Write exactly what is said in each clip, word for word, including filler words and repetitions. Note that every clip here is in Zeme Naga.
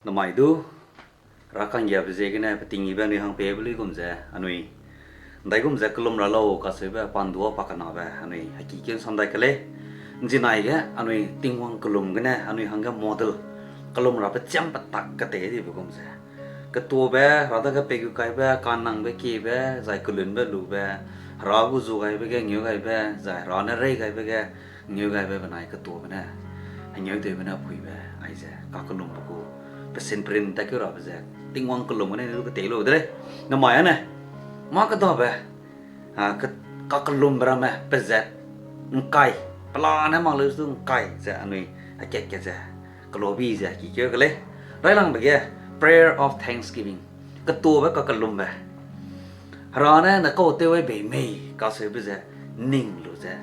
Namai du, Hera ka'nggiabe ziegene peting yibe anui hang peibe luigum ze, anui, ’ndaigum ze kelum ra lau kacheube pa ’ndu pa kenabe anui heki keu ’nsam dai ke lei. ’Nzinai ge anui Tingwang kelum gene anui hangge model, kelum rabe chiam petak ketei dibe gum ze, ketuabe, Hera dage pei gu kaibe, ka'nnangbe kiebe, zai kelunbe lube, Hera gu zu gaibe ge ngeu gaibe, zai Hera ne rei gaibe ge ngeu gaibe benai ketuabe ne, hengeu tewbe ne phuibe, aize, kakellumbe gu, pesin perin tat keu rabe ze, Tingwang kelum gene du ketei lu de lei. Namai â ne, mâ kedabe, a, ke-, kakellumbe ramme pezat, ’ngkai, pelane mak leu du ’ngkai ze anui, a kat kat ze, kelobi ze ki keu ke lei. Railangbe ge, prayer of thanksgiving, ketuabe kakellumbe. Hera ne ne kau tew ai bei mei kacheube ze, ning lu ze,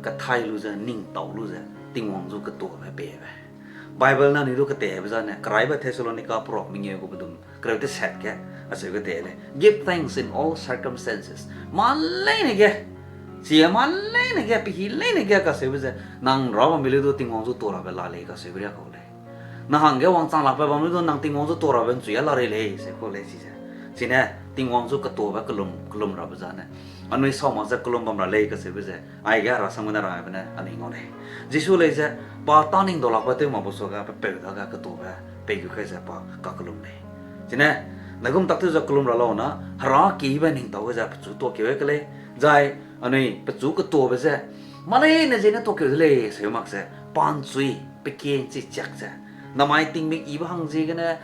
kethai lu ze, ning tau lu ze, Tingwang zu ketuabe peibe. Bible ne anui du keteibe zane, keraibe Thessalonica perok mengeu gu pedum kereu teset ge, acheu ketei lei. Give thanks in all circumstances. Mâ leine ge, chi mâ leine ge, pehî leine ge kacheube ze, nang ra bambe leu du Tingwang zu tuarabe la lei kacheube ria kau lei. Nang hangge wangchang lakbe bam lu du nang Tingwang zu tuarabe ’nchui a la rei lei, se kau lei chize. Chine, Tingwang zu ketuabe kelum, kelum rabe zane, anui sau mak ze kelum bam ra lei kacheube ze, aige Hera sam gene raibe ne anui ngau lei. Jisu lei ze, pa tâ ning dau lakbe tew makbe suage pe peu dage ketuabe pei gu kai ze pa kakellum lei. Chine, naigum tak tew ze kelum ra lau na, Hera kibe ning tau ge ze pechu tuakeu ke lei, zai anui pechu ketuabe ze, mâ leine ziene tuakeu de lei, seu mak ze, pa ’nchui, pe kie ’nchi chiak ze. Namai tingmik yibe hang ziegene,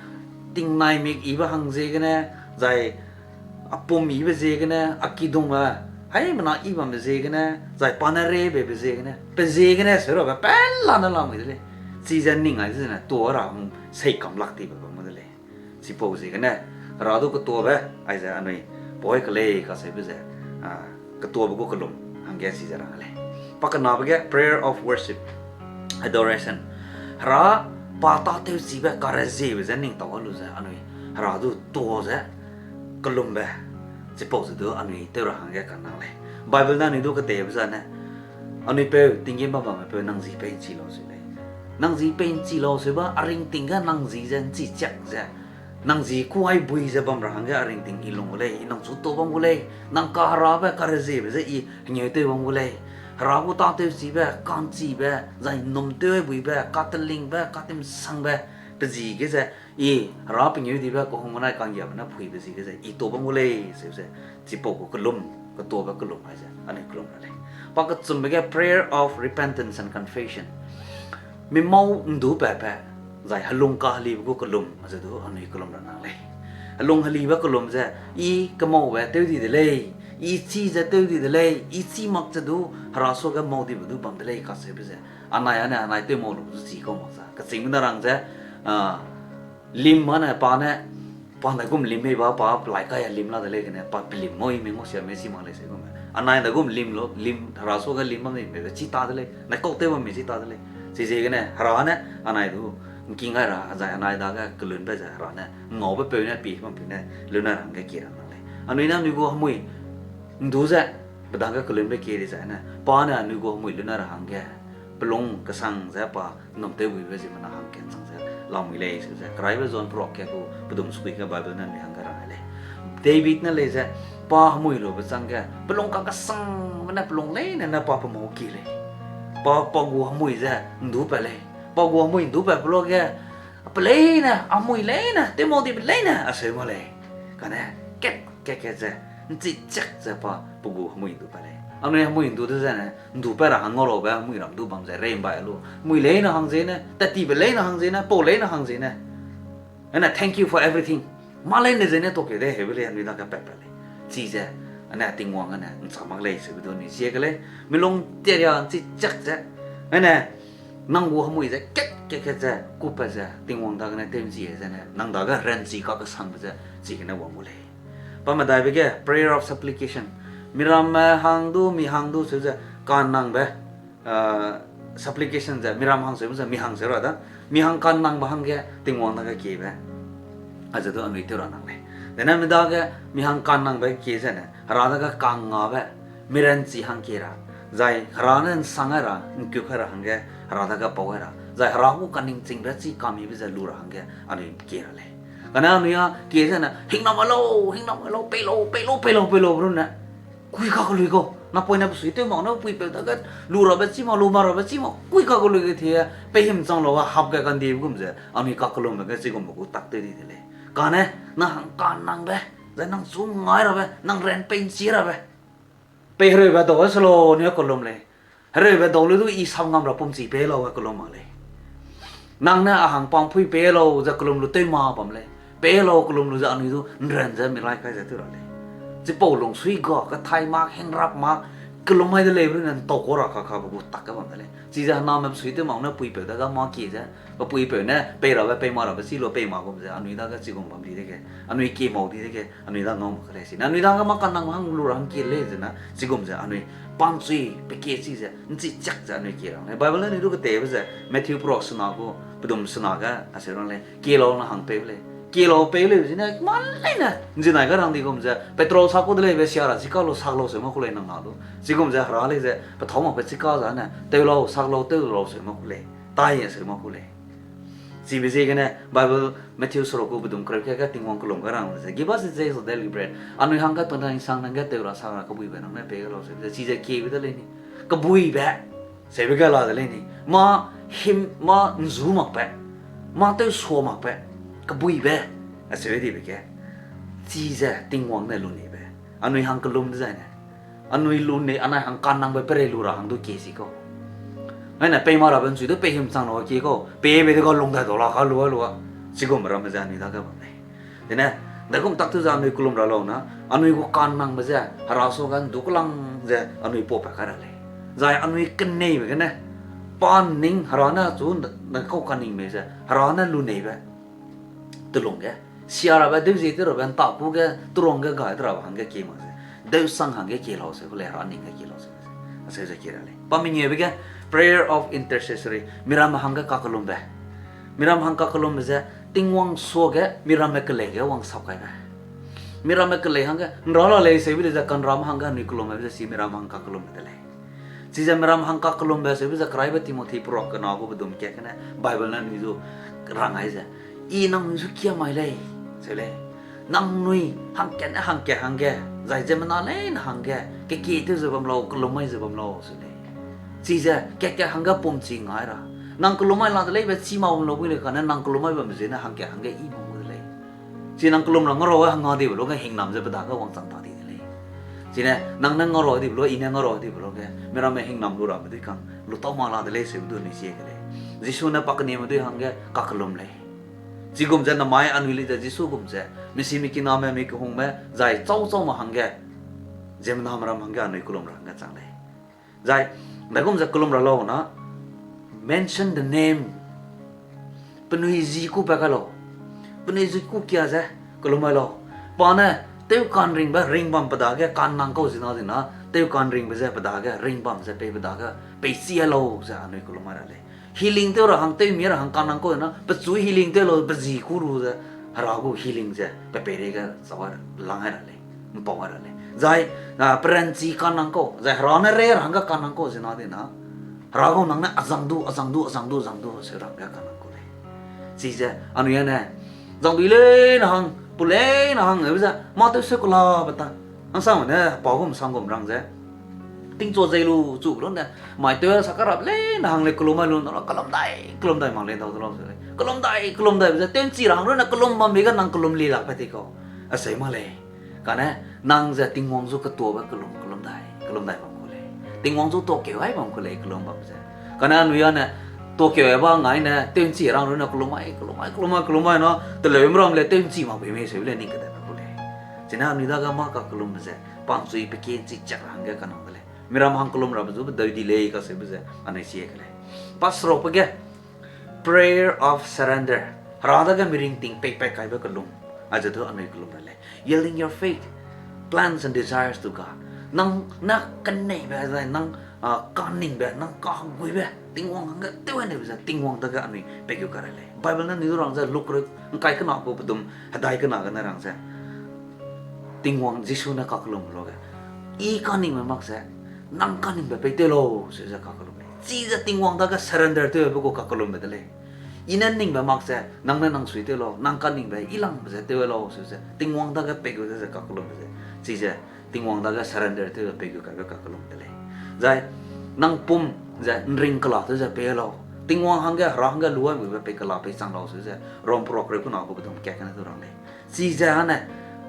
tingnaimik yibe hang ziegene, zai apum yibe ziegene, a kidungme, haimena yi bambe ziegene, zai pa ne rei beibe ziegene, pe ziegene seu rabe pelane lamui de lei. Chize ning ai zene tua ra hang seikam lak tibe bam gu de lei. Chipau ziegene, Hera du ketuabe, aize anui, poi ke lei kacheube ze, a, ketuabe gu kelum, hangge chize rang lei. Pakenabe ge prayer of worship, adoration. Hera pa tâtewchibe kareziebe ze ning tau a lu ze anui, Hera du tua ze, kelumbe, chipau ze du anui tew ra hangge kanang lei. Bible ne anui du keteibe zane, anui peu, tinggîm bam bamme peu, nang ji pei ’nchi lau seu lei. Nang ji pei ’nchi lau seu ba, a ringting ge nang ji ze ’nchi chiak ze, nang ji kuaibui ze bam ra hangge a ringting i lung gu lei, i nang chu tuâ bam gu lei, nang kaherabe kareziebe ze i hengeu tew bam gu lei. Hera gu tâtewchibe, ka'nchibe, zai ’nnum tewbuibe, katelingbe, katimsangbe, pe ji ge ze, i Hera pengêudibe kehungmenai ka'nggiabe ne phuibe ziege ze i tuâ bam gu lei, seu ze, chipau gu kelum, ketuabe kelum ai ze anui kelum ra lei. Pakechumbe ge prayer of repentance and confession. Mi mau ’ndu patbe, zai helung kahelibe gu kelum, a ze du anui kelum ra nang lei. Helung helibe kelum ze, i kemaube tew di de lei, i chî ze tew di de lei, i chî mak ze du, Hera suage mau dibe du bam de lei kacheube ze, anai â ne anai tew mau lu zu chi kau mak za. Kechîngme ne rang ze, a, lim â ne pa ne, pa ndaigum lim mei ba pa pelai kai a lim la de lei gene, pa pelim mau i mei ngau sia mei chi mak lei se gume. Anai ndaigum lim lu, lim, Hera suage lim bam mei mei be chi ta de lei, naikau tew bam mei chi ta de lei. Chiziegene, Hera ne, anai du, ’ngking gai ra, zai anai dage kelunbe ze Hera ne, ngaube peu ne, pi bam peu ne, luna ra hangge kie ra nang lei. Anui ne anui gu hemui, ’ndu ze, pe dage kelunbe kie di zai ne, pa ne anui gu hemui luna ra hangge, pelung kesang ze pa, ’nnum tewbuibe ziemmena hangkat chang ze, lamui lei, seu ze, keraibe John perok kat gu, pedum sukui ge Bible ne anui hangge rang lei. David ne lei ze, pa hemui lube changge, pelung kakesangbe ne pelung leine ne pa pe mau ki lei. Pa, pa gu hemui ze, ’ndu pat lei. Pa gu hemui ’ndu patbe luage, pe leine, a hemui leine, tew mau dibe leine, a seu mak lei. Kane, kat, kat, kat ze, ’nchi chiak ze pa, pe gu hemui ’ndu pat lei. Anui hemui ’ndu de zene, ’ndu pat ra hang ngau laube, hemui ram du bam ze, rei ’mbai lu. Hemui leine hang ziene, tattibe leine hang ziene, pau leine hang ziene. Ane, thank you for everything. Mâ leine ziene tuakeu de, heube lei, anui dage pat pat lei. Chize, ane, Tingwang ane, ’nchâ mak lei, seube du anui zie ke lei. Milung teria ’nchi chiak ze. Ane, nang gu hemui ze, kat, kat, kat ze, kupat ze, Tingwang dagene tew ’nchi zene, nang dage ranchi kakesangbe ze, chigene wang gu lei. Pamedaibe ge, prayer of supplication. Miramme hang du, mi hang du, seu ze, ka'nnangbe, supplication ze, miram hang seu ze, mi hang seu ra da. Mi hang ka'nnangbe hangge, Tingwang dage kiebe. A ze du anui tew ra nang lei. Dene mi dage, mi hang ka'nnangbe kie zene, Hera dage ka'ngngabe, mi ranchi hang kie ra. Zai Hera ne ’nsang ai ra, ’ngkeu kai ra hangge, Hera dage pau ai ra. Zai Hera gu kaningchingbe chi kamibe ze lu ra hangge anui kie ra lei. Kane anui a kie ze ne, hingnam a lau, hingnam a lau, pei lau, pei lau, pei lau, pei lau, runne. Kui kakelui kau, napoine pe sui tew mak ne puipeu dage lu rabe chi mak, lu mak rabe chi mak, kui kakelui ge thie, pe himchang lau a hap ge kandibe gum ze, anui kakellumbe ge chigumbe gu tak tew di de lei. Kane, nang hang kannangbe, zai nang chu ngai rabe, nang ran pei nchi rabe. Pei hereube dau se lau, anui a kellum lei. Hereube dau le du i sam ngam ra pumchi pei lau a kellum mak lei. Nang ne a hang pangpui pei lau ze kellum lu tew ma bam lei. Pei lau kellum lu ze anui du nran ze mirai kai ze tew ra lei. Chipau lungsui ga, kathai mak, hingrap mak, kellum mai de lei, runne ntau kau ra kakabe gu tak ge bam de lei. Chize hename pe sui tew mak ne puipeu dage mâ kie ze, pe puipeu ne pei rabe, pei ma rabe chi lu pei ma gum ze, anui dage chigum bam di dege, anui kie mau di dege, anui da ngau mak ke lei sine. Anui dage mâ kannang hang lu ra hang kie lei zene, chigum ze anui pangchui pe kie chi ze, nchi chak ze anui kie ra lei. Bible ne anui du ketebe ze, Matthew perok sena gu, pedum sena ge, aseu rang lei, kie lau na hang pei lei. Kie lau pei lei zene, mâ leine, nzinai ge rang di gum ze, petrol sak ku de leibe sia ra, chi ka lu sak lau seu ma ku lei nang na du. Chigum ze Hera lei ze, pethâu makbe chi ka zane, tew lau, sak lau, tew lau seu ma ku lei. Tai aseu ma ku lei. Chibe ziegene Bible Matthew seruk gu pedum kereu ke ge Tingwang kellum ge rang ze, Give us this day our daily bread. Anui hangge pe nang sang nang ge tew ra sak ra kebuibe nang ne pei ge lau seu ze, chize kiebe de lei ni. Kebuibe, seube ge la de lei ni. Mâ him, mâ nzu makbe, mâ tewsua makbe, kebuibe, aseu dibe ge. Chize Tingwang ne luneibe. Anui hang kellum dezaine. Anui lunei, anai hang kannangbe perei lu ra hang du kie si kau. Aine pei ma rabe nchui du pei himchang lau a kie kau. Peibe de ga lung dai dau la ka lu a lu a. Chigumbe ramme ze anui dage bam lei. Dene, daigum tak tew ze anui kellum ra lau na, anui gu kannangbe ze, Hera suage ndu kelang ze anui paupat kai ra lei. Zai anui keneibe gene, pa ning Hera ne chu n-, n-, kau kaningbe ze, Hera ne luneibe telung ge, sia rabe, dewzie tew rabe, nta ku ge, turuang ge gai de rabe hangge kie mak ze, dewsang hangge kie lau seu ku lei, Hera ning ge kie lau seu ze, aseu ze kie ra lei. Pa mengeube ge, prayer of intercessory, miramme hangge kakellumbe. Miramme hang kakellumbe ze, Tingwang suage, miramme kelei ge wang sap kaibe. Miramme kelei hangge, nra la lei seube le ze, kanramme hangge anui kellumbe ze, si miramme hang kakellumbe de lei. Chize miramme hang kakellumbe seube ze, keraibe Timothy perok kena gu pedum kat gene, Bible ne anui zu rang ai ze, I nangnui zu kia mai lei, seu lei. Nangnui hangkat ne hangkat hangge, zai ziemmena leine hangge, kekie tew ze bam lau, kellum mai ze bam lau, seu lei. Chize, kat kat hangge pumchi ngai ra. Nang kellum mai la de leibe chi ma bam lau bui lei kane, nang kellum mai bambe ziene hangkat hangge I bam gu de lei. Chi nang kellum ra ngau ra hang nga dibe luge hingnam ze pe dage wangchang ta di de lei. Chine, nang ne ngau ra dibe lu, I ne ngau ra dibe luge, miramme hingnam lu rabe dui kang, lu tau ma la de lei seube du anui zie ke lei. Jisu ne pa kenime dui hangge kakellum lei. Chigum ze namai anui lei ze Jisu gum ze, misi mikiname, mikehungme, zai chau chaume hangge, ziemmename ram hangge anui kellum ra hangge chang lei. Zai, daigum ze kellum ra lau na, mention the name. Penui zi kû pa kai lau. Penui zi kû kia ze kellum mai lau. Pa ne tewka'nringbe ringbam pe dage kannang kau zina zina, tewka'nringbe ze pe dage ringbam ze pei pe dage peichi lau ze anui kellum mai ra lei. Healing tew ra hang, tewmi ra hang kannang kau na, pechu healing tew lau, pe zi kû lu ze, Hera gu healing ze pe peireige chau lang ai ra lei. Mpau ai ra lei. Zai, a, peranchi kannang kau, zai Hera ne rei ra hangge kannang kau zina dina, Hera gu nang ne azang du, azang du, azang du, azang du, seu ra hangge kannang kau lei. Chize, anui ane, zangdui leine hang, pu leine hang, ebe ze, mâ tew seu kelabe ta. Hangsangme ne, pa gum sanggum rang ze, tingchu zei lu chu lu ne, mai tew sa karap leine hang lei kellum mai lu na, kellum dai, kellum dai mak lei dau de lau ze lei. Kellum dai, kellum dai, be ze, tew'nchi ra hang runne kellum bambe ge nang kellum li lak pat ti kau. Aseu mak lei. Kane, nang ze Tingwang zu ketuabe kellum, kellum dai, kellum dai bam ku lei. Tingwang zu tuakeu ai bam ku lei, kellum bam ze. Kane anui ane, tuakeu ai ba ngai ne, tew'nchi ra hang runne kellum ai, kellum ai, kellum ai, kellum ai na, teleume ram le tew'nchi mak be mei seu lei ning kedebe ku lei. Chine anui dage mâ kakellumbe ze, pangchui pe kie nchi chak ra hangge kanang de lei. Miram hang kellum rabe zu pe dau di lei kaseube ze, anui sie ke lei. Pastorbe ge, prayer of surrender. Hera dage miringting peipat kaibe kellum. Aize du anui kellum ra lei. Yielding your faith, plans and desires to God. Nang na keneibe zai, nang, a, kaningbe, nang kaheguibe, Tingwang hangge tew ai nebe ze, Tingwang dage anui pekeu kai ra lei. Bible ne anui rang ze, Luk rui ngkai kena gu pedum hedai kena gene rang ze, Tingwang Jisu ne kakellum luge, I kaningbe mak ze, nang kaningbe pei tew lau, se ze kakellum lei. Chize Tingwang dage surrender tewbe gu kakellumbe de lei. I ne ningbe mak ze, nang ne nang sui tew lau, nang kaningbe i langbe ze tew lau, seuze Tingwang dage pei gu ze kakellumbe ze. Chize Tingwang dage surrender tewbe pei gu kaibe kakellum de lei. Zai, nang pum ze nring kela tew ze pei lau. Tingwang hangge, Hera hangge luai muibe pei kela pei chang lau, seuze Rom perak reu kuna gu pedum kat kene du rang lei. Chize ane,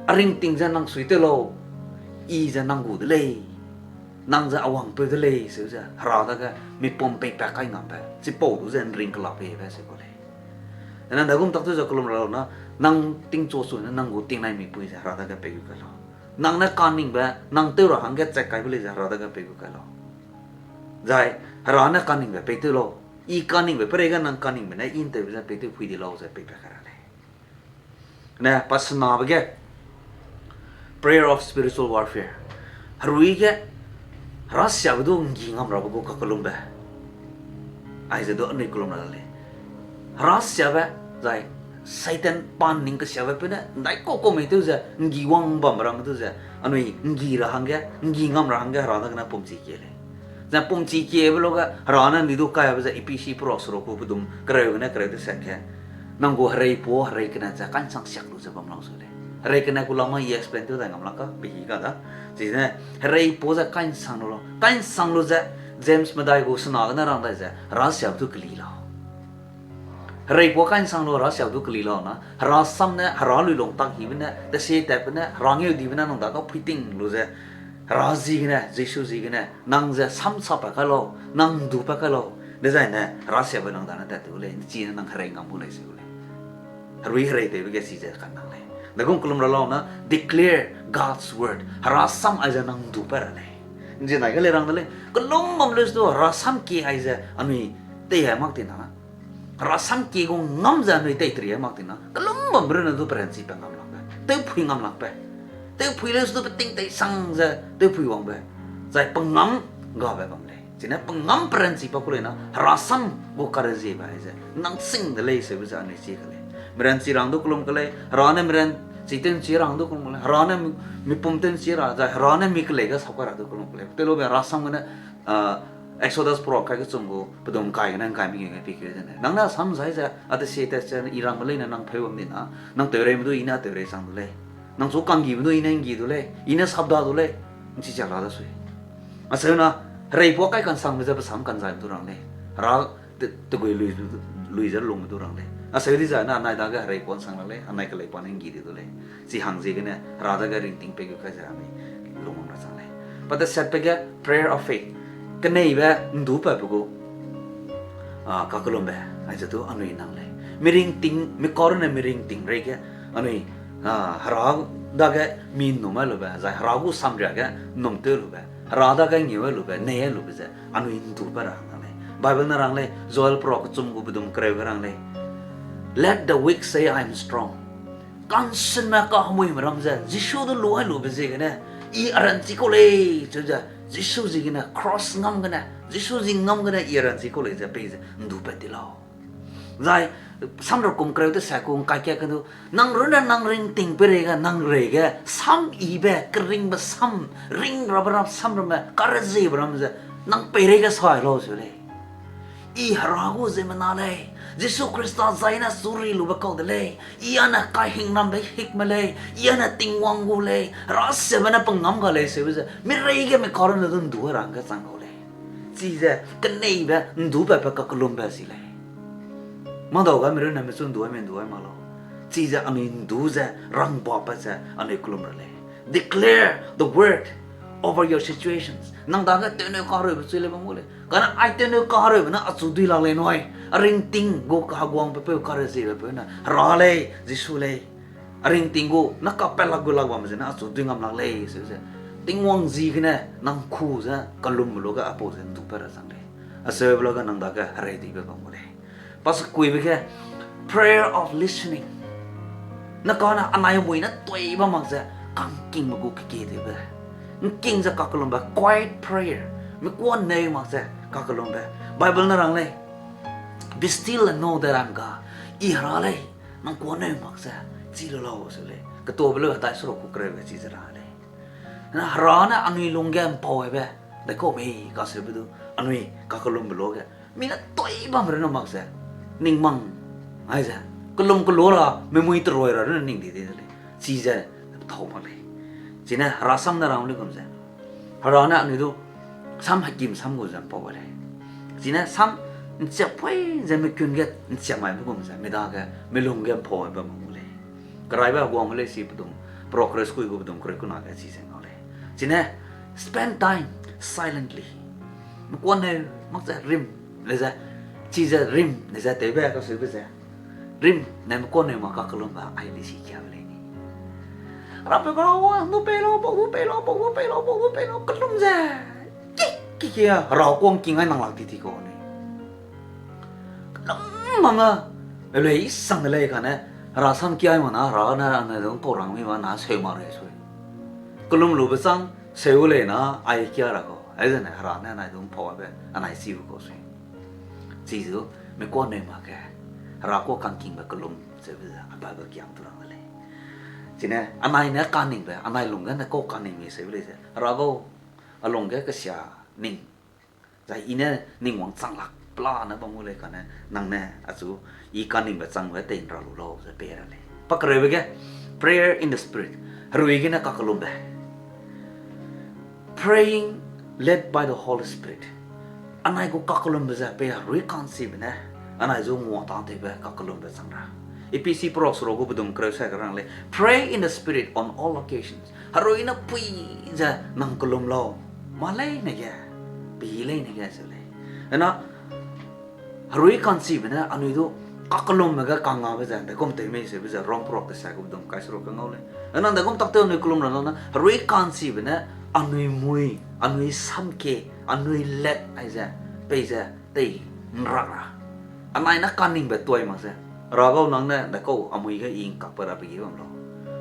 a ringting ze nang sui tew lau, i ze nang gu de lei, nang ze a wangpeu de lei, seuze Hera dage mipum peipat kai ngambe, chipau du ze nring kela peibe se gu lei. Nang dagum tak tew ze kellum ra lau na, nang tingchu chu ne nang gu tingnai mipui ze Hera dage pei gu kai lau. Nang ne kaningbe, nang tew ra hangge chak kaibe lei ze Hera dage pei gu kai lau. Zai, Hera ne kaningbe pei tew lau. I kaningbe, peireige nang kaningbe ne i ntewbe ze pei tew phui di lau ze peipat kai ra lei. Ne, pa senabe ge, prayer of spiritual warfare. Herui ge, Hera siabe du nggi ngam rabe gu kakellumbe. Aize du anui kellum ra lei. Hera siabe, zai, Satan pa ning kesiabe peu ne, ndaikau kau mei tew ze, nggi wang bambe ramme du ze, anui nggi ra hangge, nggi ngam ra hangge, Hera dagene pumchi kie lei. Zai pumchi kiebe luge, Hera ne anui du kaibe ze, Ephesi perak seruk gu pedum kereu gene kereu teset ge, nang gu hereipau, herei kene ze, kainsang siak lu ze bam lau se lei. Herei kene gu lamai i explain tew dai ngam lak ka, pehi ga da. Chine, hereipau ze kainsang lu lau. Kainsang lu ze, James medai gu sena gene rang dai ze, Hera siabe du keli lau. Hereipau kainsang lu Hera siabe du keli lau na, Hera sam ne, Hera luilung tak hibe ne, tesie tatbe ne, Hera ngeudibe ne nang dage phuiting lu ze, Hera ziegene, Jisu ziegene, nang ze samsapat kai lau, nang ndupat kai lau, dezaine Hera siabe nang dane tat tew lei, chine nang herei ngam gu lei se gu lei. Herui hereitewbe ge chize kan nang lei. Dagum kellum ra lau na, declare God's word. Hera sam aize nang ndupat ra lei. Nzie nai ge lei rang de lei. Kellum bam leu se du Hera sam kie aize anui tei ai mak ti na. Hera sam kie gu ngam ze anui tei teri ai mak ti na. Kellum bambe runne du peranchipat ngam lakbe, tewphui ngam lakbe. Tewphui leu se du peting tei sang ze tewphui wangbe. Zai pengam gabe bam lei. Chine pengam peranchipat ku lei na, Hera sam gu kareziebe aize nang sing de lei seube ze anui chi ka lei. Meranchi rang du kellum ka lei, Hera ne meranchi tew'nchi rang du kellum ka lei, Hera ne mi, mipum tew'nchi ra, zai Hera ne mi kelei ge sap kai ra du kellum ka lei. Tewlube Hera sam gene, Exodus perak kai kechum gu pedum kai gene ngkai mengeu ge pikeu zene, nang ne sam zai ze, a tesie tat ze, i rangme leine nang pheu bam di na, nang tewreime du i ne a teurei chang du lei. Nang chu kanggibe du i ne nggi du lei, i ne sapda du lei, nchi chiak la dasui. Acheu na, hereipau kai kansangbe ze pe sam kanzaibe du rang lei. Hera te, tegui lui, lui ze lungbe du rang lei. Acheu dizai na, anai dage hereipau nsang lak lei, anai kelei pa ne nggi di du lei. Chi hang ziegene, Hera dage ringting pei gu kai ze anui lungwang ra chang lei. Pa tesatbe ge prayer of faith. Keneibe ndupatbe gu, a, kakellumbe, aize du anui nang lei. Miringting, mi karune miringting reige, anui, a, Hera dage mi nnum ai lube, zai Hera gu samria ge nnum tew lube, Hera dage ngeu ai lube, nei ai lube ze, anui ndupat ra hang nang lei. Bible ne rang lei, Joel perak kechum gu pedum kereu ge rang lei. Let the weak say, I am strong. Kansenme kahemuime ram ze, Jisu du luai lube ziegene, i a ranchi kau lei, cheu ze, Jisu ziegene, cross ngam gene, Jisu zi ngam gene, i a ranchi kau lei ze, peize, ndupat di lau. Zai, Samrakum kereu tesat ku ngkai kat ke du, nang runne nang ringting peireige, nang reige, sam yibe, keringbe sam, ring rabe ram, samramme, kareziebe ram ze, nang peireige sai lau seu lei. I Hera gu ziemmena lei, Jisu Khrista zaine suri lube kau de lei, i ane kaihingnambe hikme lei, i ane Tingwang gu lei, Hera siabe ne pengam ga lei seube ze, mireige mi karune du ndu ra hangge chang kau lei. Chize, keneibe, ndupatbe kakellumbe si lei. Mâdau ga mi runne mi chu ndu ai mi ndu ai mak lau. Chize anui ndu ze, rangbapat ze, anui kellum ra lei. Declare the word over your situations. Nang dage tewneu kahereube chui lei bam gu lei. Kane ai tewneu kahereube ne achu dui lak lei nui. A ringting gu kaheguangbe peu, kareziebe peu ne, Hera lei, Jisu lei. A ringting gu, na kapat lak gu lak bam zene achu dui ngam lak lei, seu ze. Tingwang ziegene, nang ku ze, kellumbe luge apau ze ndupat ra chang lei. Aseube luge nang dage hereidibe bam gu lei. Pasekuibe ge, prayer of listening. Na kane anai mui ne tui bam mak ze, kangkingbe gu kekie tewbe. Ngking ze kakellumbe, quiet prayer. Mi kuâ neu mak ze kakellumbe. Bible ne rang lei, Be still and know that I am God. I Hera lei, nang kuâ neu mak ze, chi lu lau seu lei. Ketobe leu hedai seruk ku kereube chize ra lei. Na Hera ne anui lungge mpau aibe, daikau mei kaseube du, Anui kakellumbe luage, mi ne toi bam runne mak ze, ning mang, aize, kellum kelu ra, memui teroi ra runne ning di di de lei. Chize, tau mak lei. Chine, Hera sam ne rang lei gum ze, Hera ne anui du, sam hekim sam gu ze ’mpau lei. Chine, sam ’nchiak pui ze mekun ge ’nchiak maibe gum ze, midage, milung ge ’mpau bam gu lei. Keraibe heguangme lei si pedum, Progress kui gu pedum kereu kuna ge chize ngau lei. Chine, spend time silently. Mekuaneu mak ze rim, le ze, chize rim, le ze tewbe kaseube ze. Rim, ne mekuaneu mak kakellumbe ai lei si kiabe lei ni. Rapeu ka, nu pei lau, pau gu pei lau, pau gu pei lau, pau gu pei lau, kellum ze. Ki, ki, ki, Hera kuang king ai nang lak ti ti kau ni. Kellum bam na, e lei sang de lei kane, Hera sam kiai ma na, Hera ne, ne dungkau rang mi ma na, seu ma rei sui. Kellum lube chang, seu lei na, ai kia ra kau. Aizene Hera ne nai dungpau aibe, anai chibe kau sui. Chizu, mekuaneu mak ge, Hera kua kangkingbe kellum, seube ze, a Bible kiang tu rang de lei. Chine, anai ne kaningbe, anai lungge ne kau kaning mi seube lei ze. Hera gau, a lungge kesia ning. Zai i ne ning wangchang lak pela ne bam gu lei kane, nang ne, achu, i kaningbe changbe tei ’nra lu lau ze pei ra lei. Pa kereube ge, prayer in the Spirit. Herui gene kakellumbe. Praying led by the Holy Spirit. Anai gu kakellumbe ze pei herui ka'nchibe ne, anai zu nguatâtewbe kakellumbe chang ra. Ephesi perok seruk gu pedum kereu sai ge rang lei, Pray in the Spirit on all occasions. Herui ne pui ze nang kellum lau. Mâ leine ge, pei leine ge ze lei. Ena, herui ka'nchibe ne anui du kakellumbe ge kangngabe ze, degum tew mei seube ze, Rom perok tesai gu pedum kai seruk ge ngau lei. Ena degum tak tew anui kellum ra na, herui ka'nchibe ne anui mui, anui samkie, anui let aize, peize, tei ’nrak ra. Anai ne kaningbe tuai mak ze, Hera gau nang ne dekau amui ge i ’ngkakbe rabe gi bam lau.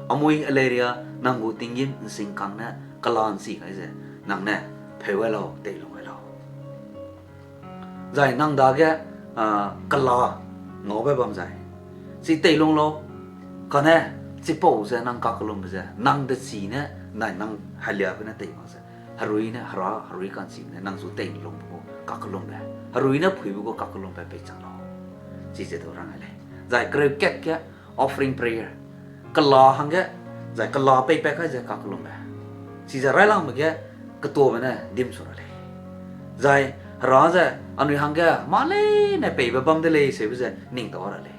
Amui aleria nang gu tinggîm ’nsingkang ne kela ’nchi gai ze, nang ne pheu gai lau, teilung gai lau. Zai nang dage, a, kela ngaube bam zai, chi teilung lau, kane chipau ze nang kakellumbe ze, nang dechi ne, nai nang heliabe ne tei mak ze, herui ne, Hera, herui ka'nchibe ne, nang zu teilungbe gu kakellumbe, herui ne phuibe gu kakellumbe peichang lau. Chize du rang ai lei. Zai kereu kat ge offering prayer. Kela hangge, zai kela peipat kai ze kakellumbe. Chize railangbe ge ketuabe ne dim su ra lei. Zai Hera ze anui hangge mâ leine peibe bam de lei seube ze ning tau ra lei.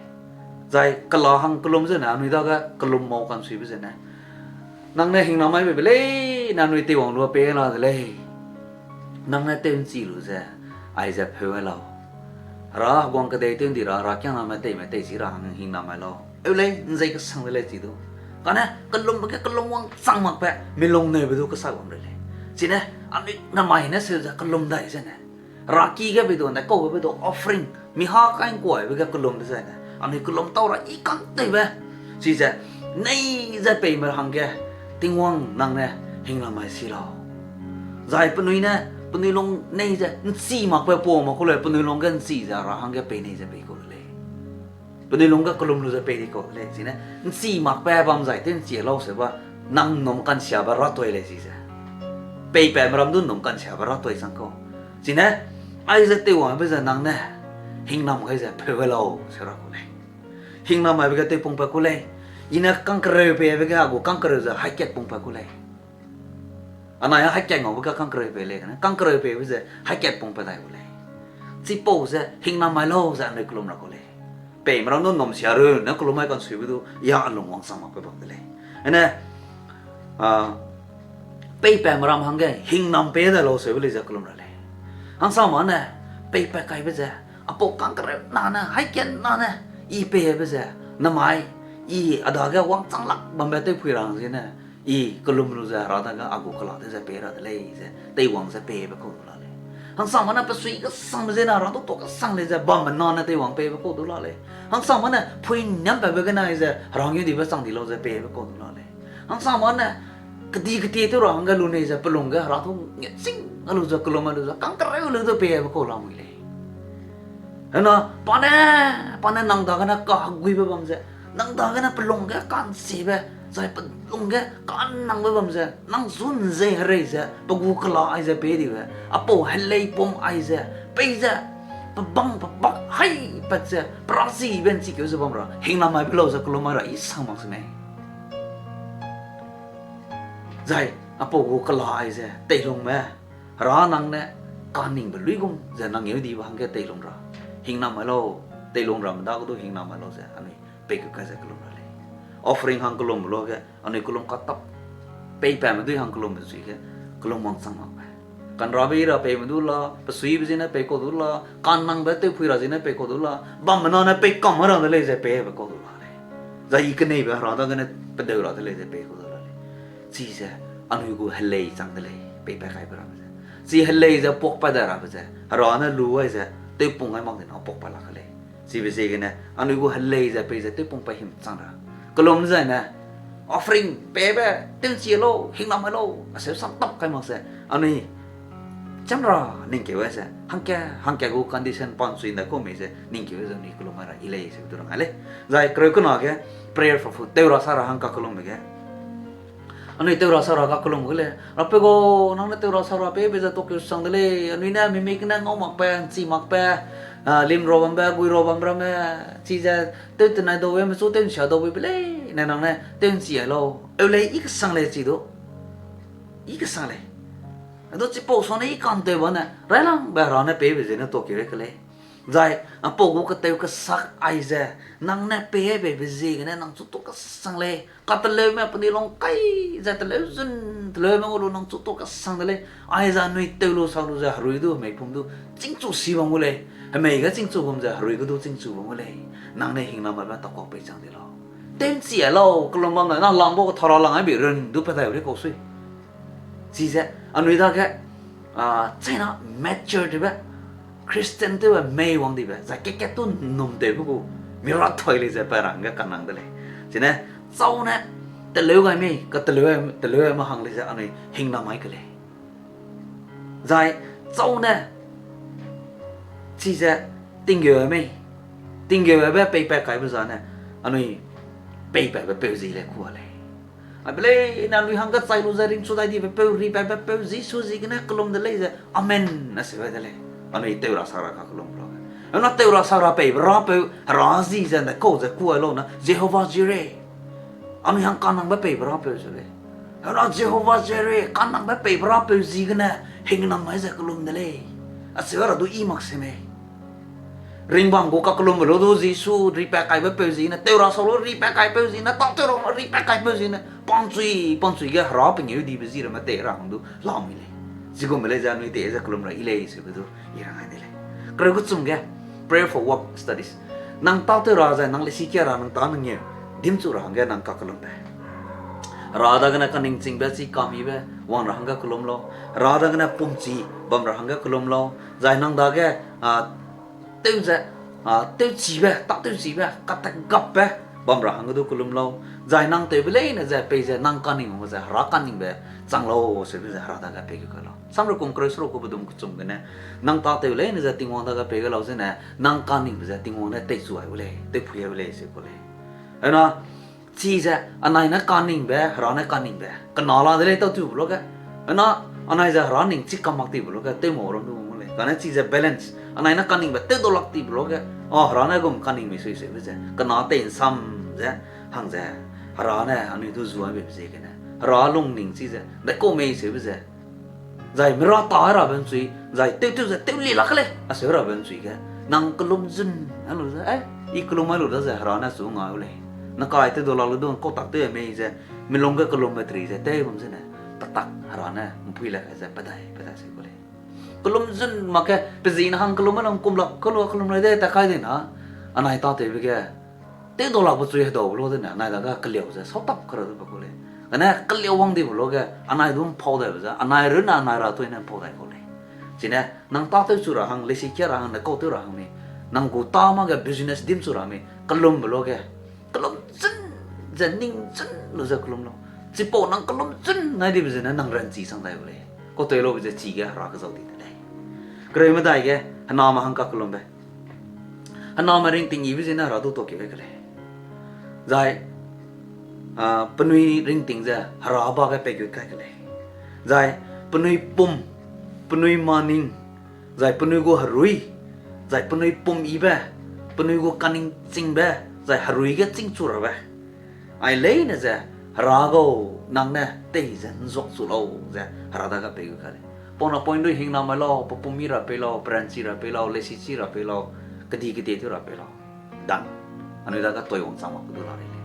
Zai kela hang kellum zene anui dage kellum mau ka'nsuibe zene, nang ne hingnam mai beibe leine anui teiwang lu pei la de lei. Nang ne tew ’nchi lu ze, aize pheu gai lau. Hera heguang kedei tew ’ndi ra, herakiangname teime teichi ra hang hingnam mai lau. Eu lei, ’nzei kesang de lei chi du. Kane kellumbe ge kellum wangchang makbe, milung neube du kesa bam rei lei. Chine, anui namai ne seu ze kellum dai zene, heraki ge bei du, ne kau ge bei du offering, mi ha kai ’ngkuaibe ge kellum dezaine, anui kellum tau ra i kanteibe. Chize, nei ze peime hangge, Tingwang nang ne hingnam mai si lau. Zai penui ne, penui lung nei ze ’nchi makbe pau mak ku lei, penui lung ge ’nchi ze Hera hangge pei nei ze pei kau de lei. Penui lung ge kellum lu ze pei di kau de lei, chine, ’nchi makbe bam zai tew ’nchi lau se ba, nang ’nnum ka'nsiabe ratoi lei chize. Peipatme ram du ’nnum ka'nsiabe ratoi chang kau. Chine, aize teiwangbe ze nang ne, hingnam gai ze pheu gai lau se ra kau lei. Hingnam maibe ge tewpungpat ku lei. I ne kangkereu peibe ge a gu kangkereu ze haikat pungpat ku lei. Anai a haikat ngaube ge kangkereu pei lei, kane kangkereu peibe ze haikat pungpat dai gu lei. Chipau ze hingnam mai lau ze anui kellum ra kau lei. Peime ram du ’nnum sia ru ne kellum mai ka'nsuibe du ya a lung wangchang makbe bam de lei. Ene, a, peipatme ram hangge hingnam pei dai lau seube lei ze kellum ra lei. Hangsame ne, peipat kaibe ze, apau kangkereu na ne, haikat na ne, i peibe ze, namai, i a dage wangchang lak bambe tewpui ra hang ziene, i kellum lu ze Hera dage a gu kela de ze pei ra de lei ze, teiwang ze peibe kau du la lei. Hangsame ne pesui kesangbe ziene Hera du tuâ kesang lei ze bamme na ne teiwang peibe kau du la lei. Hangsame ne pui niampatbe gene ze Hera ngeu dibe chang di lau ze peibe kau du la lei. Hangsame ne kedi ketie tew ra hangge lu nei ze pelung ge Hera du ngeching a lu ze kellum a lu ze kangkereu lu ze peibe kau lamui lei. Hena, pa ne, pa ne nang dagene kaheguibe bam ze, nang dagene pelung ge ka'nchibe, Zai pe lung ge ka'nnangbe bam ze, nang zu nzei herei ze, pe gu kela aize pei dibe, apau helei pum aize, peize, pe bang pe bak hai pat ze, pe rachibe nchi keu ze bam ra, hingnam mai be lau ze kelum mai ra i sang mak se mei. Zai, apau gu kela aize, teilungme, Hera nang ne, kaningbe luigum ze nang ngeu dibe hangge teilung ra. Hingnam mai lau, teilung ramme dage du hingnam mai lau ze, anui pei keu kai ze kelum ra lei. Offering hang kelumbe luage, anui kelum katap. Peipaime dui hang kelumbe sui ge, kelum wangchang mak be. Kanrabe i ra peime du la, pe suibe ziene pei kau du la, kannangbe tewpui ra ziene pei kau du la, bamme na ne pei kam ra de lei ze peibe kau du la lei. Zai i keneibe Hera dagene pedeu ra de lei ze pei kau du la lei. Chize, anui gu helei chang de lei, peipat kaibe rabe ze. Chi helei ze puakpat dai rabe ze, Hera ne lu ai ze, tewpung ai mak di na puakpat lak ke lei. Chibe ziegene, anui gu helei ze peize tewpung pa him chang ra. Kelum zaine, offering peibe, tewchi lau, hingnam mai lau, aseu sam tap kai mak ze, anui cham ra ningkeu ai ze, hangka, hangka gu condition pa nchui nda kau mei ze, ningkeu ze anui kelum mai ra i lei ze du rang ai lei. Zai kereu kena ge, prayer for food, tew ra sa ra hang kakelumbe ge. Anui tew ra sa ra kakelum gu lei, Rapeu gau, nang ne tew ra sa ra peibe ze tuakeu sang de lei, anui ne mimik ne ngau makbe, nchi makbe, ah, lim ra bambe, gui ra bam ramme, chize, tew tenai daube, mechu tew nsia daube be lei, ne nang ne tew nchi ai lau, eu lei, i kesang lei chi du. I kesang lei. Adu chipau sane i kantew bane, railangbe Hera ne peibe ziene tuakeu ai ke lei. Zai, apau gu ketew kesak aize, nang ne pei ai beibe ziegene nang chu tuakesang lei. Kateleume penui lung kai ze teleu zun, teleume ngau lu nang chu tuakesang de lei. Aize anui tew lu sak lu ze herui du, hemei pum du, chîngchu si bam gu lei. Hemei ge chîngchu bam ze herui ge du chîngchu bam gu lei. Nang ne hingnam maibe takuak pei chang di lau. Tew nchi ai lau, kelum bam ne, nang lang bau kethara lang ai bi run du pe dai u lei kau sui. Chize, anui dage, ah, china mature tewbe, Christian tewbe mei wang dibe, zai kekat tu nnum tewbe gu, mi ra thoi lei ze pe ra hangge kanang de lei. Chine, châu ne, teleu gai mei, kateleu, teleu ma hang lei ze anui hingnam mai ke lei. Zai, châu ne, chize, tinggeu mei, tinggeu be peipat kaibe zane, anui peipatbe peu zi le kua lei. Aibe leine anui hangge chai lu ze ringchu dai dibe peu, ripatbe peu, Jisu ziegene kelum de lei ze, amen, aseu ai de lei. Anui tew ra sak ra kakelum lau. Ana tew ra sak ra peibe rapeu, Hera zi ze ne kau ze kua lau na, Jehovah Jireh. Anui hang kanangbe peibe rapeu ze lei. Ana Jehovah Jireh, kanangbe peibe rapeu ziegene, hingnam mai ze kelum de lei. Aseu ra du i mak se mei. Ringbam gu kakelumbe lu du Jisu ripat kaibe peu ziegene, tew ra sau lu ripat kaipeu ziegene, tâtew ra ripat kaipeu ziegene, pa'nchui, pa'nchui ge Hera pengeu dibe zi ramme tei ra hang du lamui lei. Chigumbe lei ze anui tei ze kelum ra i lei seube du, i rang ai de lei. Kereu kechum ge, prayer for work studies. Nang tâtew ra zai, nang leisi kia ra, nang tâ nang ngeu, dimchu ra hangge nang kakelumbe. Hera dagene kaningchingbe chi kamibe, wang ra hangge kelum lau. Hera dagene pumchi bam ra hangge kelum lau. Zai nang dage, a, tew ze, a, tewchibe, tâtewchibe, kategapbe, bam ra hangge du kelum lau. Zai nang tewbe leine ze peize nang kaningbe ze Hera kaningbe chang lau seube ze Hera dage pei ge kai lau. Samrekum kereu seruk gu bedum kechum gene, nang tâtew leine ze Tingwang dage pei ge lau zene, nang kaningbe ze Tingwang ne teichu ai u lei, tewpui ai u lei se ku lei. Hena, chize, anai ne kaningbe, Hera ne kaningbe, kena la de lei tâtewbe luage. Hena, anai ze Hera ning chi kam mak tibe luage, tew mau ram du gu lei. Kane chize balance, anai ne kaningbe tew dau lak tibe luage, a, Hera ne gum kaning mi sui seube ze, kena tei nsam ze, hang ze, Hera ne anui du zuaibe ziegene, Hera lungning chize, ndaikau mei seube ze, zai mira ta rabe nchui, zai tewtew ze tew li lak lei, aseu rabe nchui ge, nang kelum zun, a lu ze, eh, i kelum ai lu da ze Hera ne chu ngai u lei. Nakai tew dau lak lu du kau tak tew mei ze, milung ge kelum battery ze tew bam zene, petak Hera ne mpui le kai ze pedai, pedai se ku lei. Kelum zun mak ge, pe zi ne hang kelum ai lang kum lak, kelua kelum lei de, ta kai de na, anai tâtewbe ge, tew dau lakbe chui hedaube lu dene, anai dage keliau ze, sautap kera du pe ku lei. Kane keliau wang dibe luage, anai du mpau daibe ze, anai runne anai ra tuine mpau dai kau lei. Chine, nang tâtew chu ra hang, leisi kia ra hang, ne kau tew ra hang mi, nang gu tâ mak ge business dimchu ra mi, kelumbe luage, kelum zun ze ning zun lu ze kelum lau. Chipau nang kelum zun nai dibe zene nang ranchi sang dai gu lei. Kau tei laube ze chige Hera kezau di de lei. Kereu medai ge, hename hang kakelumbe. Hename ringting yibe zene Hera du tuakeu ke lei. Zai, Ah, penui ringting ze Hera ba ge peigut kai ke lei. Zai penui pum, penui maning, zai penui gu herui, zai penui pum yibe, penui gu kaningchingbe, zai herui ge chîngchu rabe, ai leine ze, Hera gau, nang ne tei ze ’nzuak chu lau ze Hera dage peigut kai lei. Pau napoine du hingnam mai lau, pe pum yi ra pei lau, peranchi ra pei lau, leisichi ra pei lau, kedi kedi tew ra pei lau. Dan, anui dage toi wangchang mak pe du la rei lei.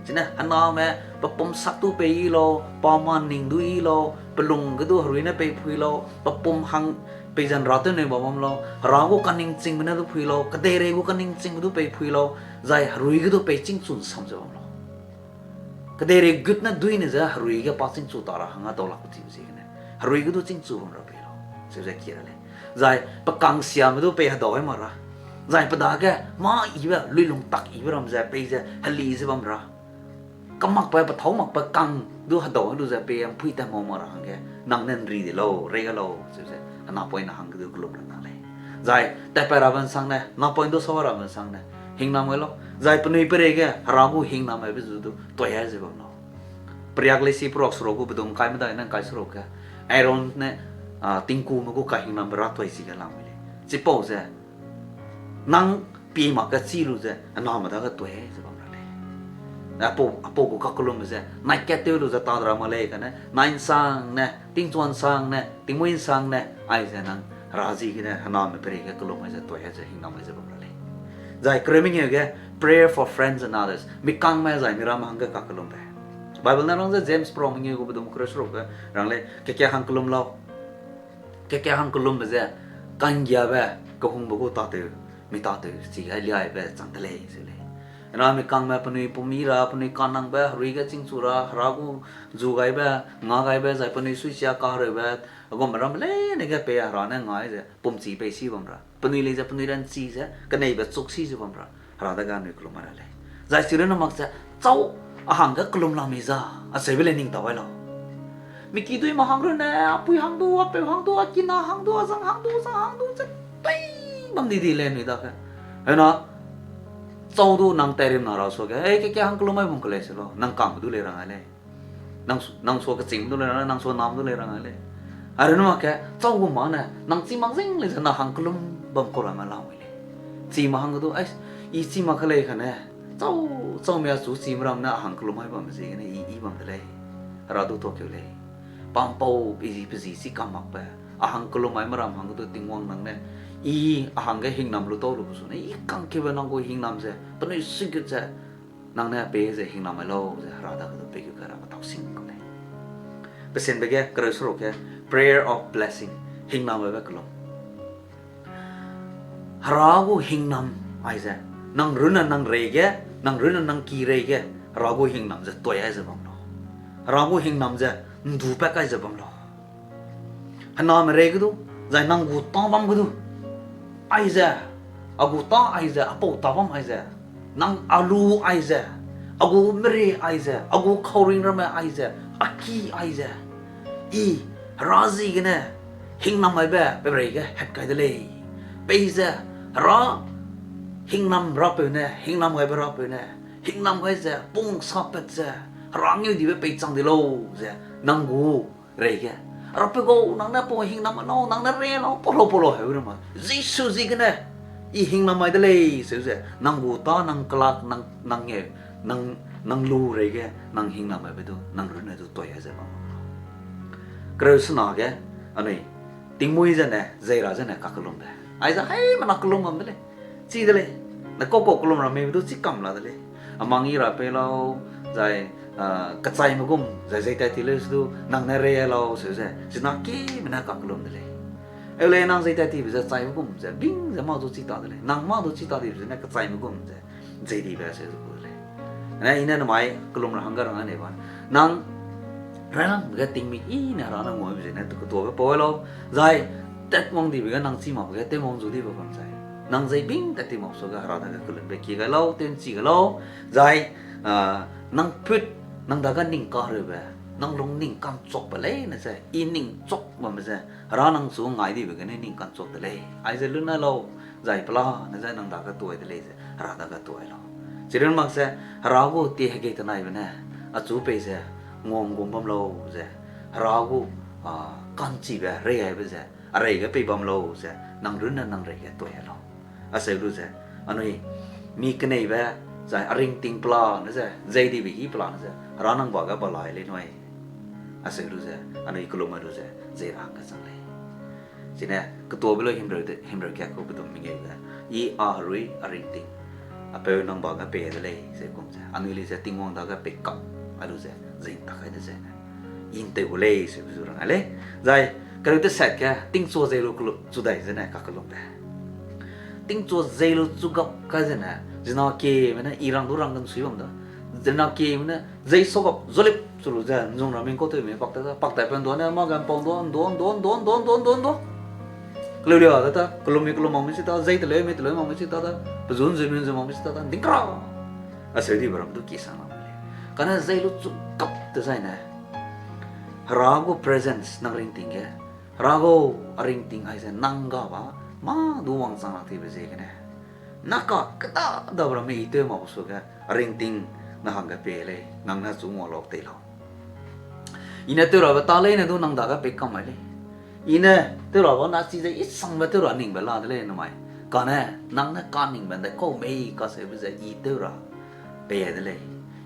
Chine hename pe pum sak du pei yi lau, pa maning du yi lau, pe lung ge du herui ne pei phui lau, pe pum hang peize ’nra tew nei bam bam lau, Hera gu kaningchingbe ne du phui lau, kedeirei gu kaningchingbe du pei phui lau, zai herui ge du pei chîngchu ’nsam ze bam lau. Kedeirei gut ne duine ze herui ge pa chîngchu ta ra hangge dau lak pe chibe ziegene, herui ge du chîngchu bam ra pei lau, seu ze kie ra lei. Zai pe kangsiame du pei hedau ai mak ra. Zai pe dage mâ yibe, luilung tak yibe ram ze peize heli ze bam ra. Kamakbe, pethâu makbe kang du hedau lu ze pei ’mpui tat mau mak ra hangge, nang ne ’nri di lau, rei ga lau, seu ze, napoine hangge du kelum ra na lei. Zai, tatpat rabe ’nsangne, napoine du sa rabe ’nsangne, hingnam gai lau. Zai penui peireige, Hera gu hingnam aibe zu du, toi ai ze bam lau. Periak leisi peruak seruk gu bedum ’ngkai medai ne ’ngkai seruk ge, Aaron ne, ah, tingkume gu kahingnambe ra toi chige lamui lei. Chipau ze, nang pie mak ge chî lu ze, hename dage toi ze bam ra lei. Apau, apau gu kakellumme ze, nai kat tew lu ze ta de ra mak lei kane, nai ’nsangne, tingchuan ’nsangne, tingmui ’nsangne, aize nang Hera ziegene hename peireige kellum ai ze toi ai ze hingnam ai ze bam ra lei. Zai kereu mengeu ge, prayer for friends and others. Mikangme zai miramme hangge kakellumbe. Bible ne rang ze James peruak mengeu gu bedum kereu seruk ge rang lei, kekat hang kellum lau. Kekat hang kellumbe ze, ka'nggiabe, kehungbe gu tâtew, mi tâtew, chige liaibe chang de lei, seu lei. Hena mikangme penui pum yi ra, penui kanangbe, herui ge chîngchu ra, Hera gu zu gaibe, nga gaibe, zai penui suisia kahereube, agume ramme leine ge pei Hera ne ngai ze, pumchi pei si bam ra. Penui lei ze, penui ranchi ze, keneibe chuk si ze bam ra. Hera dage anui kellum ai ra lei. Zai chirunne mak ze, châu a hangge kellum la mi za, acheube lei ning tau ai lau. Mi kiduîme hang runne, apui hang du, apeu hang du, akina hang du, azang hang du, zang hang du, ze tei bam di di lei anui dage. Hena, châu du nang tairimna ra suage, ei, kekat hang kellum ai bam ke lei se lau, nang kangme du lei rang ai lei. Nang s-, nang sua kechîngme du lei rang ai, nang sua nam du lei rang ai lei. Arunne mak ge, châu gu ma ne, nang chî mak zing lei ze nang hang kellum bam kau ramme lamui lei. Chîme hang ge du, ai, i chî mak ke lei kane, châu, châu mi achu chîme ram ne a hang kellum ai bambe ziegene i, i bam de lei. Hera du tuakeu lei. Pampau, i pe zi chî kam makbe, a hang kellum aime ram hang ge du Tingwang nang ne, i a hangge hingnam lu tau lube su ne, i kangkeube nang gu hingnam ze, penui suigut ze, nang ne pei ze hingnam ai lau ze Hera dage du pei gu kai rabe tau sing ku lei. Pesenbe ge kereu seruk ge, prayer of blessing, hingnam aibe kellum. Hera gu hingnam aize, nang runne nang reige, nang runne nang ki reige, Hera gu hingnam ze toi ai ze bam lau. Hera gu hingnam ze ’ndu pat kai ze bam lau. Hename rei ge du, zai nang gu tâ bam ge du, aize, a gu tâ aize, a pau tâ bam aize, nang a lu aize, a gu meri aize, a gu kauring ramme aize, a ki aize, i, Hera ziegene, hingnam aibe, pe reige hat kai de lei. Peize, Hera, hingnam rapeu ne, hingnam gaibe rapeu ne, hingnam gai ze, pung sapat ze, Hera ngeudibe peichang di lau ze, nang gu reige, Rapeu gau, nang ne pau hingnam lau, nang ne rei lau, pau lau, pau lau, heu rei ma. Jisu ziegene, i hingnam ai de lei, seu ze, nang gu tâ, nang kelak, nang, nang ngeu, nang, nang lu reige, nang hingnam aibe du, nang runne du toi ai ze bam lau. Kereu sena ge, anui, tingmuî zene, zei ra zene, kakellumbe. Aize, haimena kellum bam de lei. Chi de lei, ne kau kau kellum ra meibe du chî kam la de lei. Amang i ra pei lau, zai, ah, kechaime gum, zai zei tat ti leu se du, nang ne rei lau, seu ze, zina kime ne kakellum de lei. Eu lei nang zei tat tibe ze chaibe gum ze, bing ze mâ du chî ta de lei. Nang mâ du chî ta dibe zene kechaime gum ze, zei dibe seu ze ku de lei. Ne i ne namai kellum ra hangge rang anei ba. Nang railangbe ge tingmik i ne Hera ne nguabe zene, tu ketuabe pau lau, zai, tat wang dibe ge nang chî makbe ge tew wang zu dibe bam zai, nang zei bing tat ti mak suage Hera dage kellumbe ki gai lau, tew ’nchi gai lau, zai, ah, nang put, nang dage ning kahereube, nang lung ning ka'nchuakbe leine ze, i ning chuak bamme ze, Hera nang chu ngai dibe gene ning ka'nchuak de lei. Aize lunai lau, zai pelane ze nang dage tuai de lei ze, Hera dage tuai lau. Chirun mak ze, Hera gu tie hegei tenaibe ne, achu pei ze, nguam gum bam lau ze, Hera gu, a, ka'nchibe, rei aibe ze, a rei ge pei bam lau ze, nang runne nang rei ge toi lau. Aseu lu ze, anui, mi keneibe, zai a ringting pelane ze, zei dibe hî pelane ze, Hera nang ba ge balai lei nui. Aseu lu ze, anui kelum lu ze, zei ra hangge chang lei. Chine, ketuabe lu himreu de, himreu kat ku pedum mengeu ze, I a herui a ringting, a peu nang ba ge pei de lei, ze kum ze, anui lei ze Tingwang dage pei kam, a lu ze, zei ntak kai de zene, I ntew gu lei, ze zu rang a lei. Zai, kereu teset ge, tingchua zei lu kelu, chu dai zene, kakelumbe. Tingchua zei lu chu gap kai zene, zina kieme ne, I rang du rang ge nsui bam da. Zina kieme ne, zei sau gap, zolip chu lu ze, nzung ra ming kau tew mi pak ta da, pak tai pen dua ne, ma ge mpau dua, dua, dua, dua, dua, dua, dua, dua. Keleu lia da ta, kelum mi kelum mak mi si ta, zei teleu mi teleu mak mi si ta da, pe zu nzui mi nzui mak mi si ta da, dingkra. Aseu dibe ram du ki sang lam lei. Kane zei lu chu gap te zai ne, Hera gu presence nang ringting ge, Hera gu a ringting aize nang ga ba, mâ du wangchang lak tibe ziegene, na ka keda dabe ramme I tew mak suage, a ringting na hangge pei lei, nang ne chu ngua lak tei lau. I ne tew rabe ta leine du nang dage pei kam mai lei. I ne tew rabe na chize I sangbe tew ra ningbe la de lei namai. Kane, nang ne kaningbe ndaikau mei kaseube ze I tew ra pei de lei.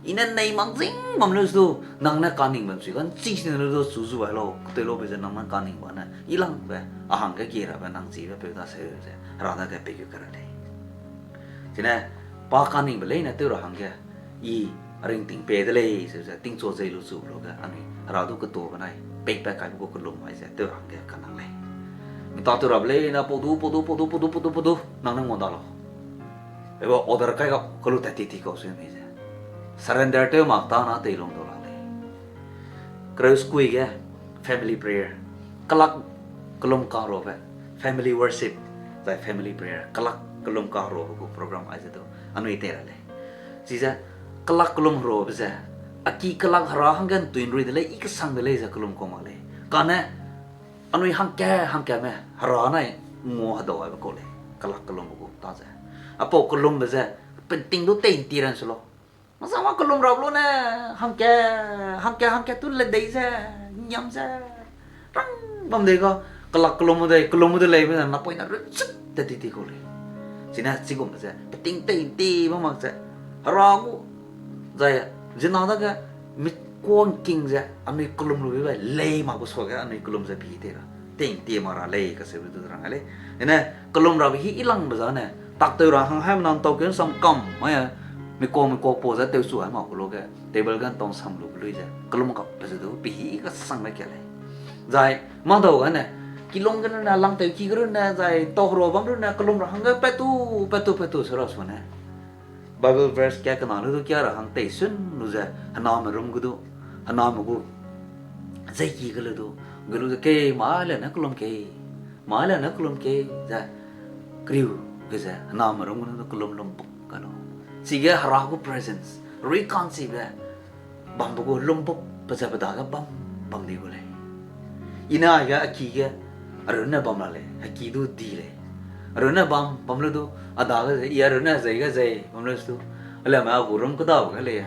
I ne nei mak zing bam lu du, nang ne kaningbe nsui ga nchi sine lu du chu zu ai lau, ketei laube ze nang ne kaningbe ne, I langbe, a hangge kie rabe nang chibe peu daseu ze, Hera dage pei gu kera lei. Chine, pa kaningbe leine tew ra hangge, I a ringting pei de lei, ze ze, tingchua zei lu chu lu ge, anui, Hera du ketuabe nai, peipat kaibe gu kelum ai ze, tew ra hangge kanang lei. Mi ta tew rabe leine, pau du, pau du, pau du, pau du, pau du, pau du, nang ne ngua da lau. Ebe order kai ga, kelu tat ti ti kau sui mi ze. Surrender tew mak ta na teilung du la lei. Kereu sekui ge, family prayer. Kelak kelum kaheruabe, family worship, zai family prayer. Kelak kelum kaheruabe gu program aize du, anui tei ra lei. Chize, kelak kelum heruabe ze, a ki kelak Hera hangge ntui nrui de lei, I kesang de lei ze kelum kau mak lei. Kane, anui hangka, hangkame, Hera nai ngua hedau aibe kau lei, kelak kelumbe gu ta ze. Apau kelumbe ze, peting du tei nti ran se lau. Masa ma kelum rap lu ne, hangka, hangka, hangka tu le dei ze, ngiam ze, rang bam dei ga, kelak kelum dei, kelum de leibe ze, napoine ruchut te ti ti kau lei. Chine chigumbe ze, peting tei nti bam mak ze, Hera gu, zai, zina dage, mi kuangking ze, anui kelum lu be lei mak gu suage, anui kelum ze pi tei ra. Ting tie mak ra lei kaseube du rang a lei. Ene, kelum rabe hî I langbe zane, tak tew ra hang haimena ntau keu nsam kam, mai a, mi kuang mi kuak pau ze tewchu hai mak ku lu ge, table ge ntau nsam lube lui ze, kelum gapbe ze du, pe hî kesangbe ka lei. Zai, mâdau gane, kilung ge runne, langtew ki ge runne, zai, ntau herua bam runne, kelum ra hangge pat tu, pat tu, pat tu, se ra sune. Bible verse kia kena lu du kia ra hang teisun lu ze, hename rum gu du, hename gu, zeiki ge lu du, ge lu ze kei mai le ne kelum kei, mai le ne kelum kei, ze, keriu, ge ze, hename rum gu du kelum lumpuk ka lu. Chige Hera gu presence, rui ka'nchibe, bambe gu lumpuk pe ze pe dage bam, bam di gu lei. I ne aige a ki ge, a runne bam la lei, a ki du di lei. A runne bam, bam lu du, a dage ze, I a runne zei ge zei, bam lu du. A le me a gu rum kedabe ge lei,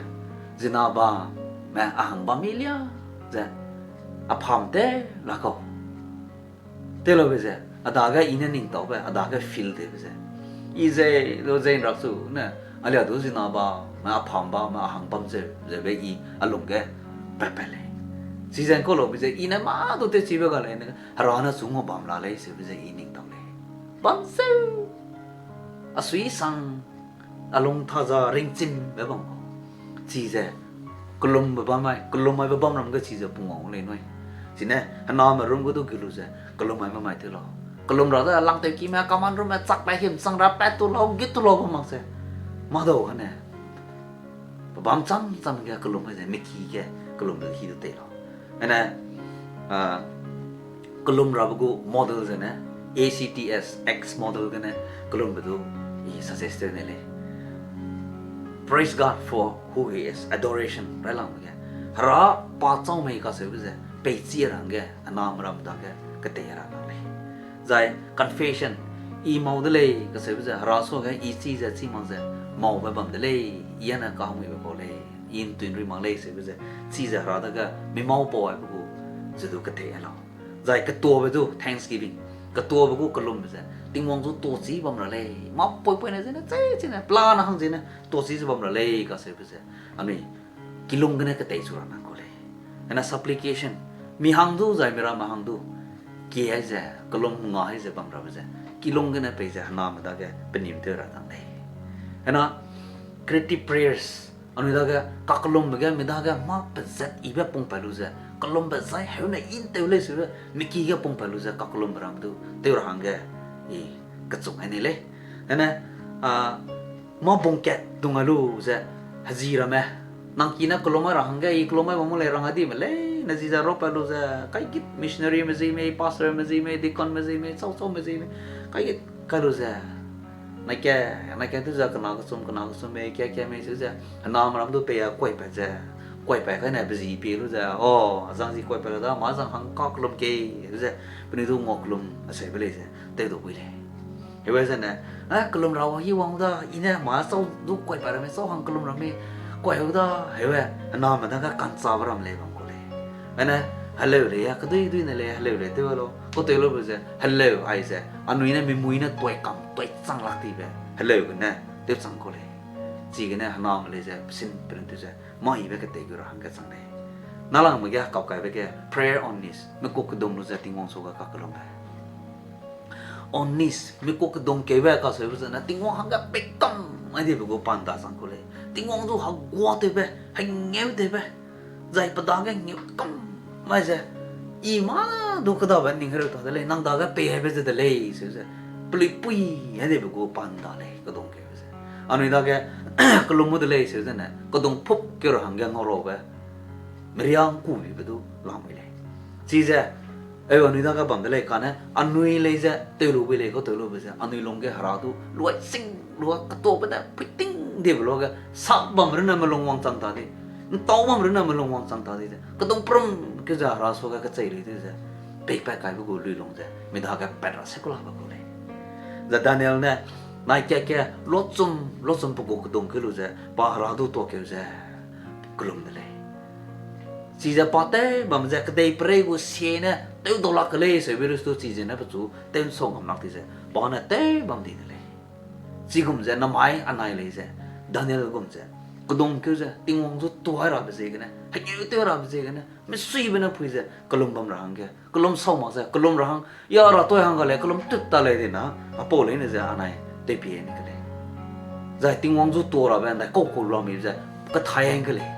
zina bam, me a hang bam mi lia, ze, a pham te, la kau. Telaube ze, a dage I ne ningtaube, a dage feel tewbe ze. I ze, lu ze rak su ne, a lia du zina bam, me a pham bam, me a hang bam ze, ze be I a lung ge, pat pat lei. Chize kau laube ze, I ne mâ du tewchibe ga lei ne, Hera ne chu ngua bam la lei, seube ze I ningtau lei. Bam zeu! A sui sang, a lung thaza ringchimbe bam kau. Chize, kelumbe bam mai, kelum maibe bam ram ge chize pungwang lei nui. Chine, hename rum gu du ge lu ze, kelum mai ma mai tew lau. Kelum ra de langtew kime, kaman rum me chak pe him chang ra pat tu lau, git tu lau bam mak ze. Mâdau gane. Pe bam cham cham ge kelum mai ze, miki ge kelumbe hî du tei lau. Ene, a, kelum rabe gu model zene, A C T S, X model gene, kelumbe du, I suggest tew ne lei. Praise God for who He is, adoration, railangbe ge. Hera pa chau mei kaseube ze, peichi rangge, hename ram dage, ketei ra la lei. Zai, confession, I mau de lei, kaseube ze, Hera suage, I chi ze, chi mak ze, maube bam de lei, I ane kamuibe kau lei. i ’ntui ’nrui mak lei seube ze, chize Hera dage mimau pau aibe gu, ze du ketei lau. Zai ketuabe du thanksgiving, ketuabe gu kelumbe ze, Tingwang zu tuachi bam ra lei, mâ poipoine zene, chei chine, pelane hang zene, tuachi ze bam ra lei kaseube ze, anui kilung gene ketei chu ra nang kau lei. Ena supplication, mi hang du zai mi ramme hang du, kie ai ze, kelum nga ai ze bam rabe ze, kilung gene pei ze hename dage penim tew ra dang lei. Ena creative prayers, anui dage kakellumbe ge mi dage mâ pezat ibe pungpat lu ze, kellumbe zai heune i ’ntew lei seube, mi ki ge pungpat lu ze kakellumbe ram du tew ra hangge, i kechung ai nei lei. Ene, a, mâ bungkat dung ai lu ze, hezi ramme, nang ki ne kellum ai ra hangge, i kellum ai bam mu lei rang ai dime leine zi ze rapat lu ze, kaigit missionaryme zi mei, pastorme zi mei, deaconme zi mei, chau chaume zi mei, kaigit kai lu ze, naike, naike du ze kena kechum, kena kechum mei, kia kia mei seu ze, hename ram du pei a kuaipat ze, kuaipat kai ne pe zi pie lu ze, o, azang zi kuaipat lu da, mâ zang hang kakellum kei, ze, penui du ngua kellum aseube lei ze, tew du bui lei. Heube zene, a, kellum ra wa hi wang da, i ne mâ chau du kuaipat ramme, chau hang kellum ramme, kuai u da, heube, hename dage ka'nchâbe ram lei bam kau lei. Ene, heleu lei a, kedui duine lei, heleu lei tew lau, kau tew laube ze, heleu ai ze, anui ne mimui ne tuai kam, tuai chang lak dibe, heleu gene, tew chang kau lei. Chigene hename lei ze, pesin perin tew ze, mâ ibe ketei gu ra hangge chang lei. Nalangme ge hekau kaibe ge, prayer on knees, mekuk kedung lu ze Tingwang suage kakellumbe. On knees, mekuk kedung keube kaseube zene, Tingwang hangge peikam ai dibe gu pa ’nda chang kau lei. Tingwang zu heguatewbe, hengêutewbe, zai pe dage ngeu kam mai ze, i mâ du kêdabe ning hereu ta de lei, nang dage pei aibe ze de lei, seu ze, peluipui ai dibe gu pa ’nda lei, kedung keube ze. Anui dage kellum mu de lei, seu zene, kedung phup keu ra hangge ngauraube, meria ’ngkubibe du lamui lei. Chize, eu anui dage bam de lei kane, anui lei ze, tew lu bui lei kau tew lube ze, anui lungge Hera du, luai sing lua ketuabe ne, puiting dibe luage, sak bam runne melung wangchang ta di, ’ntau bam runne melung wangchang ta di ze, kedung prum keu ze Hera suage kechei lui di ze, peipat kaibe gu luilung ze, mi dage pat ra se kulabe gu lei. Ze Daniel ne, nai kat ke, lochum, lochum pe gu kedung keu lu ze, pa Hera du tuakeu ze, kellum de lei. Chize pa tew bam ze kedei perei gu sie ne tew dau lak ke lei, seube rus du chize ne pechu tew ’nsau ngam lak di ze, pa ne tew bam di de lei. Chigum ze namai anai lei ze, Daniel gum ze, kedung keu ze, Tingwang zu tuai rabe ziegene, hegeu tew rabe ziegene, mesuibe ne pui ze, kellum bam ra hangge, kellum sau mak ze, kellum ra hang, ya ra tuai hang ga lei, kellum tut ta lei di na, apau leine ze anai, tewpie ne ke lei. Zai Tingwang zu tuai rabe, ’ndai kau kau lamui ze, kethai hang ke lei.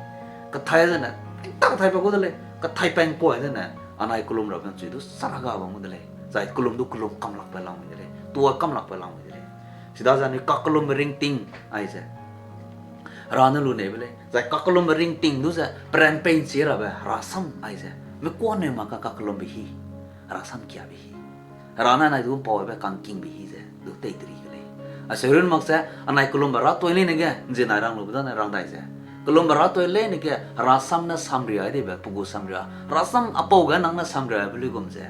Kethai zene, tak thai pa gu de lei, kethai peng kuai zene, anai kellum rabe ’nchui du sara ga bam gu de lei. Zai kellum du kellum kam lakbe lamui de lei, tuai kam lakbe lamui de lei. Chidaze anui kakellumbe ringting, aize Hera ne lu neibe lei. Zai kakellumbe ringting du ze, peran pei ’nchi rabe, Hera sam aize, mekuaneu mak ka kakellumbe hi, Hera sam kiabe hi. Hera ne anai du ’mpau aibe kangkingbe hi ze, du tei teri ke lei. Aseu run mak ze, anai kellumbe ra tuai leine ge, ’nzie nai rang lube dane rang dai ze, kellumbe ra tuai leine ge, Hera sam ne samria dibe, pe gu samria, Hera sam apau ge nang ne samriabe luigum ze,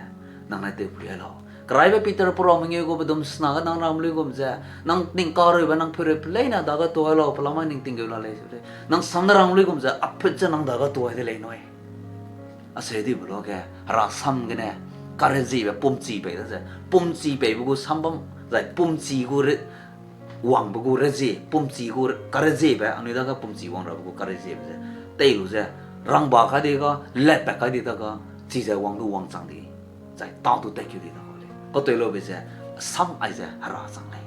nang ne tewpui ai lau. Keraibe Peter perau mengeu gu bedum sena ge nang ram luigum ze, nang ning kareube nang peureu pe leine dage tuai lau, pelama ning tinggeu la lei ze lei. Nang sam ne ram luigum ze, aput ze nang dage tuai de lei nui. Aseu dibe luage, Hera sam gene, kareziebe pumchi pei da ze, pumchi peibe gu sam bam, zai pumchi gu re, wangbe gu rezie, pumchi gu re, kareziebe, anui dage pumchi wang rabe gu kareziebe ze, tei lu ze, rangba kai di ga, latpat kai di da ga, chize wang du wangchang di, zai tâ du tatkeu di da ga lei. Kau tei lube ze, sam aize Hera chang lei.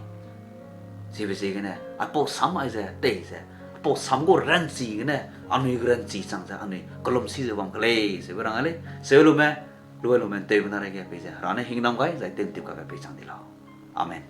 Chibe ziegene, aipau sam aize tei ze, aipau sam gu ranchi gene, anui gu ranchi chang ze, anui kellum si ze bam ke lei, seube rang a lei, seu lume, lu lume, ’nteube na reige peize, Hera ne hingnam gai, zai tew'ntip kabe pei chang di lau. Amen.